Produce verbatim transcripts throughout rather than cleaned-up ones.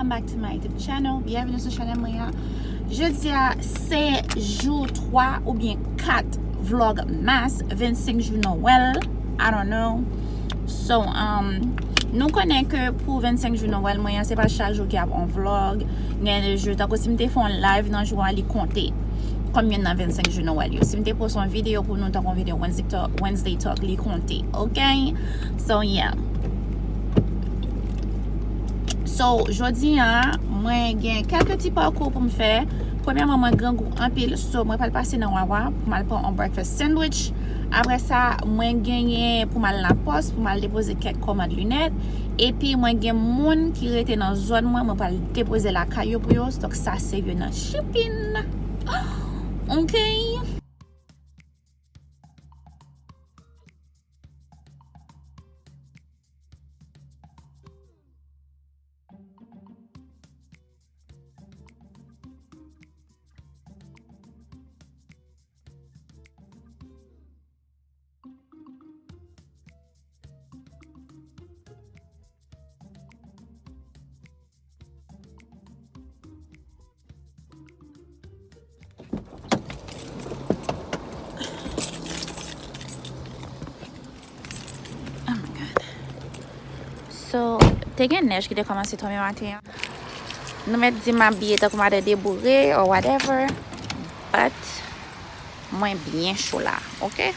Back to my YouTube channel. Byenveni sou chanèl mwen an. Jodi a se jou twa oubyen kat Vlogmas, vennsenk jou Nwèl. I don't know. So, um, nou konnen ke pou vennsenk jou Nwèl mwen an, se pa chak jou ki ap on vlog. Gen de jou, tankou si m te fè on live nan jou a, li konte kòm youn nan vennsenk jou Nwèl yo. Si m te post on videyo pou nou, tankou on videyo Wednesday Talk, Wednesday Talk, li konte. Ok? So, yeah. So, jodi a, mwen gen kèk ti pakou pou m fè. Premyèman, mwen grangou anpil, so mwen pral pase nan Wawa pou m al pran on breakfast sandwich. Apre sa, mwen genyen pou m al lapòs, pou m al depoze kèk kòmand linèt. Epi, mwen gen moun ki rete nan zòn mwen, mwen pral depoze lakay yo pou yo. Donk, sa se youn nan shipping. Ok. Oh my God. So, te gen nèj ki te kòmanse tonbe maten an. Nou mèt di m abiye tankou madan deboure or whatever. But, mwen byen cho la, ok?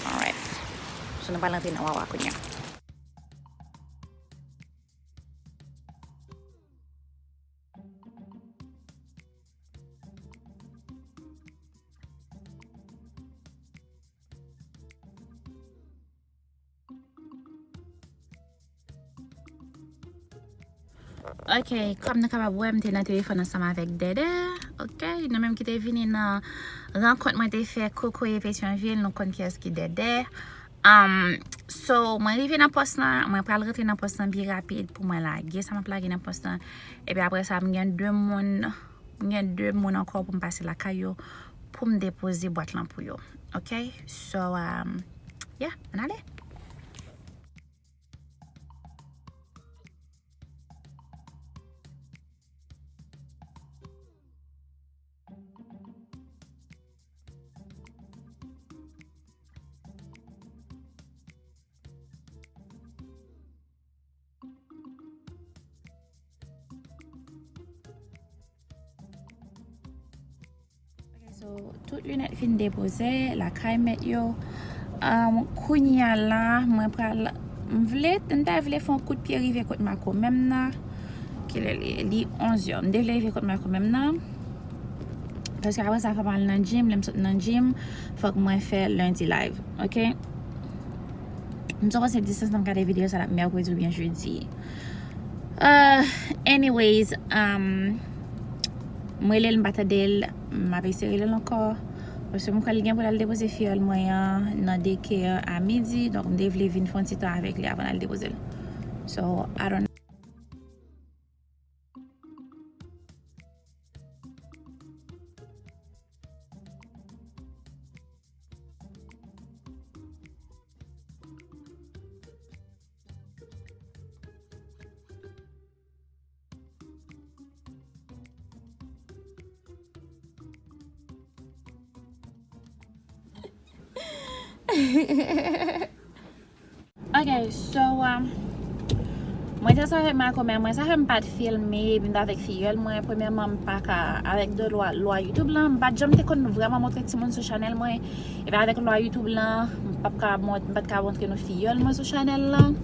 Alright. So, nou pral rantre nan Wawa kounye a. Ok, kòm nou kapab wè, m te nan telefòn ansanm avèk Dèdè. Ok, nou menm ki te vini nan rankont mwen te fè Kokoye Petyonvil, nou konn kiyès ki Dèdè. Um, so, mwen rive nan pòs lan, mwen pral rantre nan pòs lan byen rapid pou mwen lage sa m ap lage nan pòs lan. Epi apre sa, m gen de moun, m gen de moun ankò pou m pase lakay yo, pou m depoze bwat lan pou yo. Ok? So, um, yeah, ann ale. Ok, so, tout linèt fin depoze lakay mèt yo. Um, kounye a la, mwen pral, m vle, m ta vle fè yon kout pye rive kot makomè m nan. Kilè li ye? Li onz è. M te vle rive kot makomè m nan. Paske apre sa, fò m al nan gym. Lè m sot nan gym, fòk mwen fè lendi live. Ok? M sou panse distance nan m gade videyo sa la mèkredi oubyen jedi. Uh, anyways, um, m rele l, m pa tande l, m ap eseye rele l ankò. Paske m kwè l gen pou l al depoze fiyòl mwen an nan daycare a midi, donk m te vle vin fè yon ti tan avèk li avan l al depoze l. So, I don't know. Ok, so, um, mwen te ansanm avèk makomè mwen, sa fè m pa t filme, epi m t avèk fiyòl mwen. Premyèman, m pa ka, avèk de lwa, lwa YouTube lan, m pa t janm te konn vrèman montre timoun sou chanèl mwen. Epi avèk lwa YouTube lan, m p ap ka mont-, m pa t ka montre nou fiyòl mwen sou chanèl lan.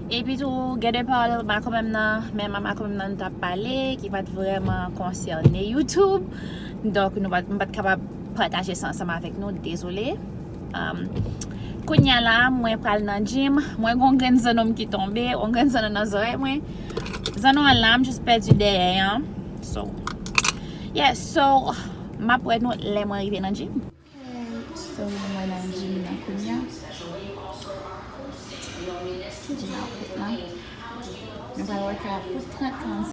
Epi tou, gen de pawòl makomè m nan, men makomè m nan nou t ap pale, ki pa t vrèman konsène YouTube. Donk, nou pa t, m pa t kapab pataje sa ansanm avèk nou, dezole. Um, kounye a la, mwen pral nan gym. Mwen gen yon grenn zanno m ki tonbe, yon grenn zanno nan zòrèy mwen. Zanno an la, m jis pèdi dèyè an. So, yeah, so, m ap wè nou lè mwen rive nan gym. Ok, so, mwen nan gym nan kounye a. Gym outfit lan. Nou pral workout pou trant, trant.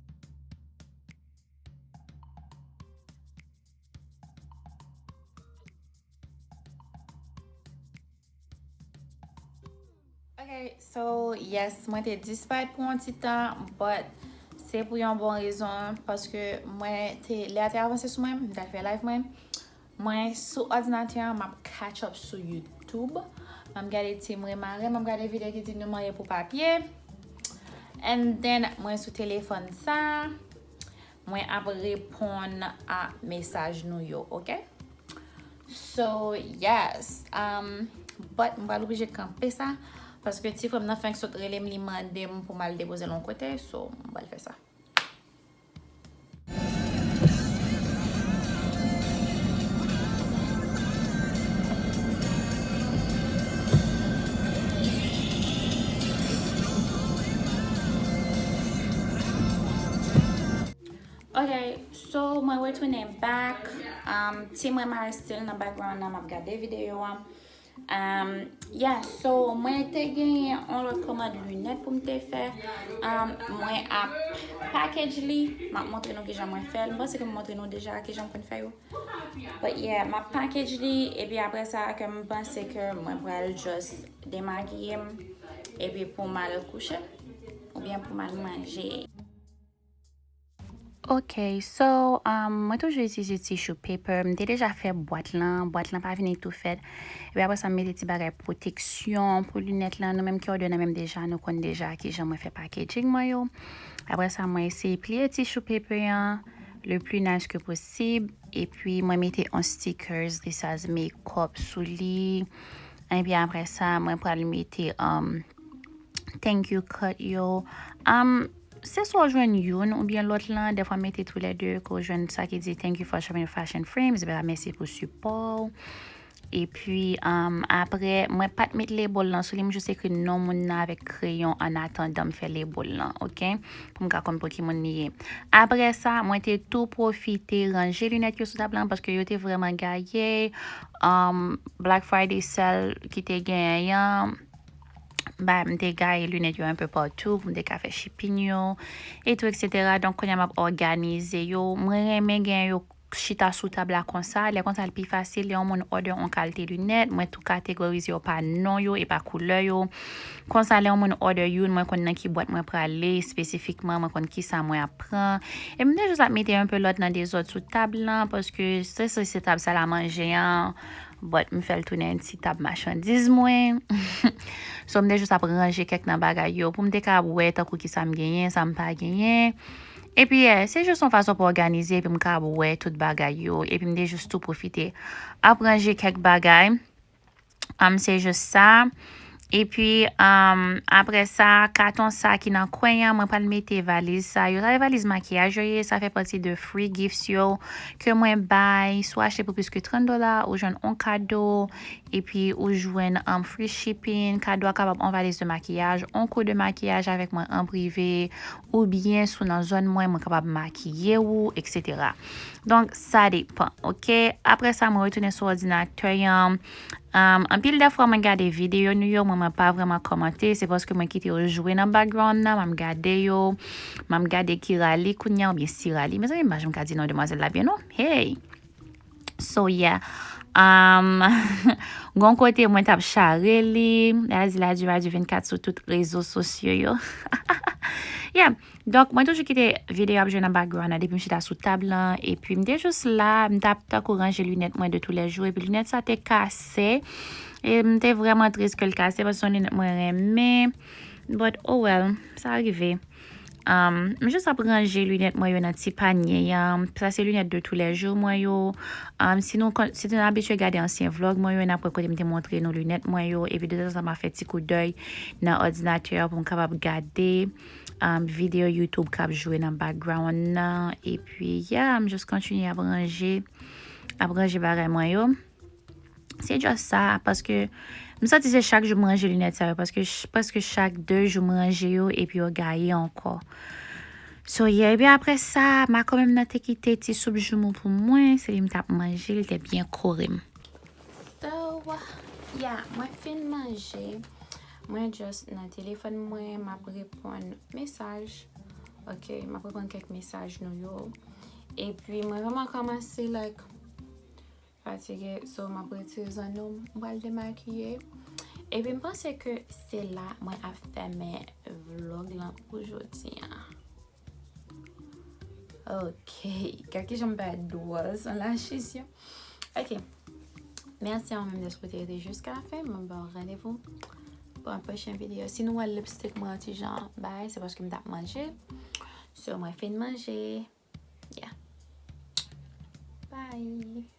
Ok, so, yes, mwen te disparèt pou yon ti tan, but Se pou yon bon rezon, paske mwen te, lè a te avanse sou mwen, m t al fè live mwen. Mwen sou òdinatè an, m ap catch up sou YouTube. M ap gade Team Remare, m ap gade videyo ki di nou marye pou papye. And then, mwen sou telefòn sa, mwen ap reponn a mesaj nou yo, ok? So, yes. Um, but, m pral oblije kanpe sa, paske ti frè m nan fenk sot rele m, li mande m pou m al depoze l yon kote, so, m pral fè sa. Ok, so mwen retounen back. Um, Team Remare still nan background nan, m ap gade videyo an. Um, yeah, so mwen te genyen yon lòt kòmand linèt pou m te fè. Um, mwen ap package li. M ap montre nou kijan mwen fè l. M panse ke m montre nou deja kijan m konn fè yo. But yeah, m ap package li. Epi apre sa, ke m panse ke mwen pral just demakiye m. Epi pou m al kouche. Oubyen pou m al manje. Ok, so, um, mwen toujou itilize tissue paper. M te deja fè bwat lan. Bwat lan pa vini tou fèt. Epi apre sa, m mete ti bagay pwoteksyon pou linèt lan. Nou menm ki òdè nan menm deja, nou konn deja kijan mwen fè packaging mwen yo. Apre sa, mwen eseye pliye tissue paper an le plus nice que possible. Epi, mwen mete yon stickers, This Has Makeup sou li. Epi apre sa, mwen pral mete, um, thank you card yo. Um, se swa w jwenn youn oubyen lòt lan, dèfwa mete toulède, ke w jwenn sa ki di thank you for shopping fashion frames, epi mèsi pou sipò w. Epi, um, apre, mwen pa t met label lan sou li, m jis ekri non moun nan avèk kreyon an atandan m fè label lan, ok? Pou m ka konn pou ki moun li ye. Apre sa, mwen te tou pwofite ranje linèt yo sou tab lan, paske yo te vrèman gaye. Um, Black Friday sale ki te genyen an, ba, m te gaye linèt yo un peu partout pou m te ka fè shipping yo, e tou, et cetera. Donk, kounye a m ap òganize yo. Mwen renmen gen yo chita sou tab la konsa. Lè konsa, l pi fasil. Lè yon moun òdè yon kalite linèt, mwen tou kategorize yo pa non yo e pa koulè yo. Konsa, lè yon moun òdè youn, mwen konn nan ki bwat mwen prale espesifikman, mwen konn kisa mwen ap pran. E m te jis ap mete un peu lòd nan dezòd sou tab lan, paske se, se, se tab sal a manje an. But m fè l tounen ti tab machandiz mwen. So, m te jis ap ranje kèk nan bagay yo pou m te ka wè tankou kisa m genyen, sa m pa genyen. Epi, eh, se jis yon fason pou òganize, epi m ka wè tout bagay yo. Epi m te jis tou pwofite ap ranje kèk bagay. Um, se jis sa. Epi, um, apre sa, katon sa ki nan kwen an, mwen pral mete valiz sa yo. Sa se valiz makiyaj yo ye, sa fè pati de free gifts yo ke mwen bay. Si w achte pou plis ke trant dola, ou jwenn yon kado. Epi ou jwenn, um, free shipping. Kado a kapab yon valiz de makiyaj, yon kou de makiyaj avèk mwen an prive, oubyen si w nan zòn mwen, mwen kapab makiye w, et cetera. Donk, sa depann, ok? Apre sa, mwen retounen sou òdinatè an. Um, anpil de fwa, mwen gade videyo nou yo, mwen, mwen pa vrèman kòmante. Se paske mwen kite yo jwe nan background nan, mwen gade yo. Mwen gade Kirali kounye a, oubyen Sirali. Mezanmi, m pa janm ka di non demwazèl la byen, non. Hey! So, yeah. Um, gon kote mwen t ap chare li. Lè a di la, di va di vennkat sou tout rezo sosyo yo. Yeah. Donk, mwen toujou kite videyo ap jwe nan background nan depi m chita sou tab lan. Epi m te jis la, m t ap tankou ranje linèt mwen de tou lè jou. Epi linèt sa te kase. E m te vrèman tris ke l kase, paske se yon linèt mwen renmen. But, oh well, sa rive. Um, m jis ap ranje linèt mwen yo nan ti panye an. Sa se linèt de tou lè jou mwen yo. Um, si nou kon-, si nou abitye gade ansyen vlog mwen yo, n ap wè kote m te montre nou linèt mwen yo. Epi de tanzantan m ap fè ti koudèy nan òdinatè a pou m kapab gade, um, videyo YouTube k ap jwe nan background nan. Epi, yeah, m jis kontinye ap ranje, ap ranje bagay mwen yo. Se just sa, paske m santi se chak jou m ranje linèt sa yo, paske ch-, prèske chak de jou m ranje yo, epi yo gaye ankò. So, yeah, epi apre sa, makanmenm nan te kite ti soup joumou pou mwen, se li m t ap manje, li te byen kore m. So, yeah, mwen fin manje, mwen just nan telefòn mwen, m ap reponn mesaj, ok, m ap reponn kèk mesaj nou yo, epi mwen vrèman kòmanse, like, fatige, so m ap retire zanno m, m pral demakiye. Epi m panse ke se la mwen ap fèmen vlog lan pou jodi a. Ok, gade kijan m bay dwòl san lachis yo. Ok. Mèsi anpil dèske w te rete jiska la fen. Mwen ba w randevou pou yon pwochen videyo. Si nou wè lipstick mwen an ti jan bay, se paske m t ap manje. So, mwen fin manje. Yeah. Bye.